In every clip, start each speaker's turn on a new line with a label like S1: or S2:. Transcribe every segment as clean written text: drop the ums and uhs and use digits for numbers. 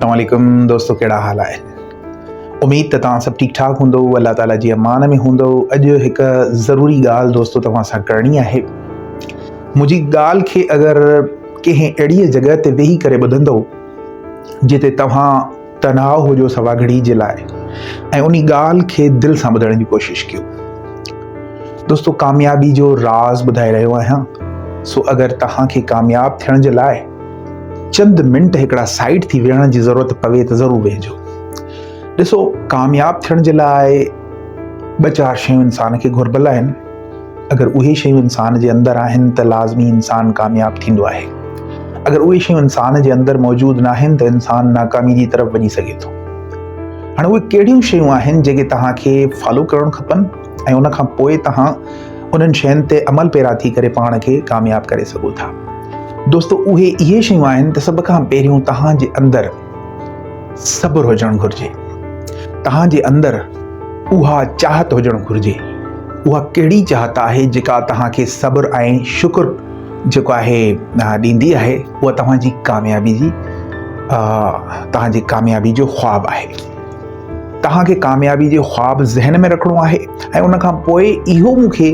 S1: السلام عليڪم دوستو ڪهڙا حال آهن اميد ته توهان سڀ ٺيڪ ٺاڪ هوندو الله تعالي جي امان ۾ هوندو اڄ هڪ ضروري ڳالهه دوستو توهان سان ڪرڻي آهي منهنجي ڳالهه کي اگر ڪنهن اهڙي جڳهه تي ويهي ڪري ٻڌندو جتي توهان تنها هجو سوا گهڙي جي لاء ۽ ان ڳالهه کي دل سان ٻڌڻ جي ڪوشش ڪيو دوستو ڪاميابي جو راز ٻڌائي رهيو آهيان سو اگر توهان کي ڪامياب ٿيڻ جي لاء چند منٽ هڪڙا سائيڊ ٿي ويهڻ جي ضرورت پوي ته ضرور ويهجو. ڏسو ڪامياب ٿيڻ جي لاء ٻه چار شيون انسان کي گهربل آهن. اگر اهي شيون انسان جي اندر آهن ته لازمي انسان ڪامياب ٿيندو آهي. اگر اهي شيون انسان جي اندر موجود ناهن ته انسان ناڪامي جي طرف وڃي سگهي ٿو. هاڻي اهي ڪهڙيون شيون آهن جيڪي توهان کي فالو ڪرڻ کپن ۽ ان کان پوء توهان انهن شين تي عمل پيرا ٿي ڪري پاڻ کي ڪامياب ڪري سگهو ٿا. دوستو اهي اهي شيون آهن ته سڀ کان پهريون توهان جي اندر صبر هجڻ گهرجي. توهان جي اندر اها چاهت هجڻ گهرجي. اها ڪهڙي چاهت آهي جيڪا توهان کي صبر ۽ شڪر جيڪو آهي ڏيندي آهي اها توهان جي ڪاميابي جي توهان جي ڪاميابي جو خواب آهي. توهان کي ڪاميابي جو خواب ذهن ۾ رکڻو آهي ۽ ان کان پوء اهو مون کي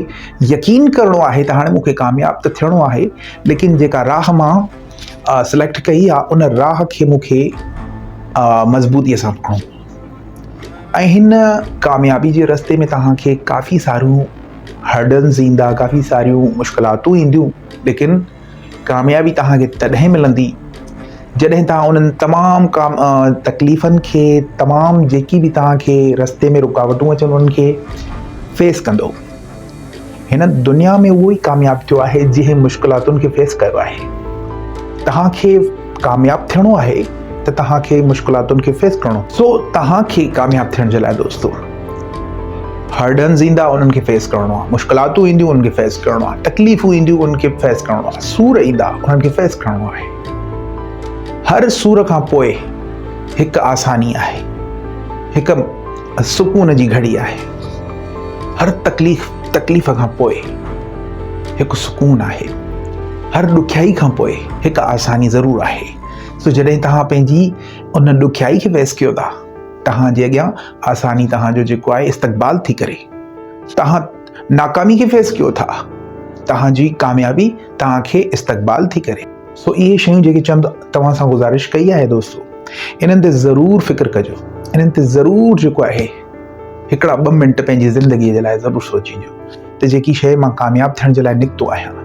S1: يقين ڪرڻو آهي ته هاڻي مون کي ڪامياب ته ٿيڻو آهي ليڪن جيڪا راهه مان سليڪٽ ڪئي آهي ان راهه کي مون کي مضبوطي سان پڪڙڻو ۽ هن ڪاميابي جي رستي ۾ توهان کي ڪافي ساريون هرڊلز ايندا ڪافي ساريون مشڪلاتون اينديون ليڪن ڪاميابي توهان کي تڏهن ملندي جڏهن توهان انهن تمام ڪام تڪليفن کي تمام جيڪي به توهان کي رستي ۾ رڪاوٽون اچن انهن کي فيس ڪندو. هن دنيا ۾ اهو ئي ڪامياب ٿيو آهي جنهن مشڪلاتن کي فيس ڪيو آهي. توهان کي ڪامياب ٿيڻو آهي ته توهان کي مشڪلاتن کي فيس ڪرڻو. سو توهان کي ڪامياب ٿيڻ جي لاء دوستو هرڊنز ايندا انهن کي فيس ڪرڻو آهي، مشڪلاتون اينديون انهن کي فيس ڪرڻو آهي، تڪليفون اينديون انهن کي فيس ڪرڻو آهي، سور ايندا انهن کي فيس ڪرڻو آهي. هر سور کان پوء هڪ آساني آهي، هڪ سڪون جي گهڙي آهي. هر تڪليف تڪليف کان پوء هڪ سڪون آهي. هر ڏکيائي کان پوء هڪ آساني ضرور آهي. سو جڏهن توهان پنهنجي ان ڏکيائي کي فيس ڪيو ٿا توهان جي اڳيان آساني توهان جو جيڪو آهي استقبال ٿي ڪري. توهان ناڪامي کي فيس ڪيو ٿا، توهان جي ڪاميابي توهان کي استقبال ٿي ڪري. سو اهي شيون جيڪي چند توهان سان گذارش ڪئي آهي دوستو انهن تي ضرور فڪر ڪجو، انهن تي ضرور جيڪو آهي هڪڙا ٻه منٽ پنهنجي زندگي جي لاء ضرور سوچينجو ته جيڪي شيء مان ڪامياب ٿيڻ جي لاء نڪتو آهيان.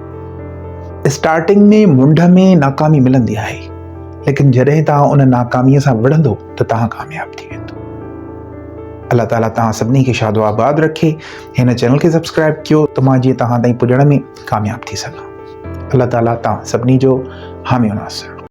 S1: اسٽارٽنگ ۾ منڍ ۾ ناڪامي ملندي آهي ليڪن جڏهن توهان ان ناڪامي سان وڙهندو ته توهان ڪامياب ٿي ويندو. الله تعالي توهان سڀني کي شاد و آباد رکي. هن چينل کي سبسڪرائب ڪيو ته مان جيئن توهان تائين پڄڻ ۾ ڪامياب ٿي سگهان. الله تعالي توهان سڀني جو حامي و ناصر.